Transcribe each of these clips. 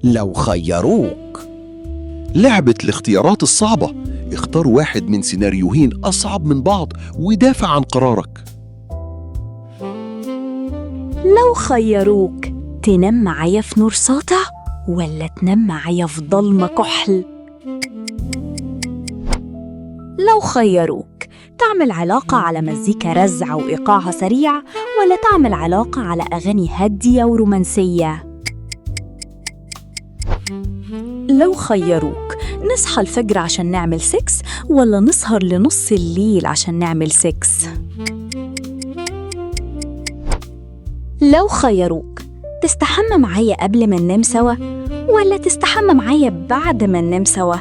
لو خيروك. لعبة الاختيارات الصعبة، اختار واحد من سيناريوهين أصعب من بعض ودافع عن قرارك. لو خيروك تنام معايا في نور ساطع ولا تنام معايا في ضلمة كحل؟ لو خيروك تعمل علاقة على مزيكا رزعة وإيقاعها سريع ولا تعمل علاقة على أغاني هادية ورومانسية؟ لو خيروك نصحى الفجر عشان نعمل سكس ولا نسهر لنص الليل عشان نعمل سكس؟ لو خيروك تستحمى معايا قبل ما ننام سوا ولا تستحمى معايا بعد ما ننام سوا؟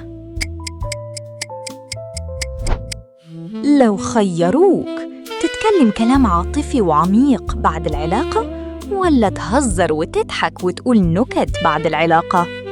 لو خيروك تتكلم كلام عاطفي وعميق بعد العلاقة ولا تهزر وتضحك وتقول نكت بعد العلاقة؟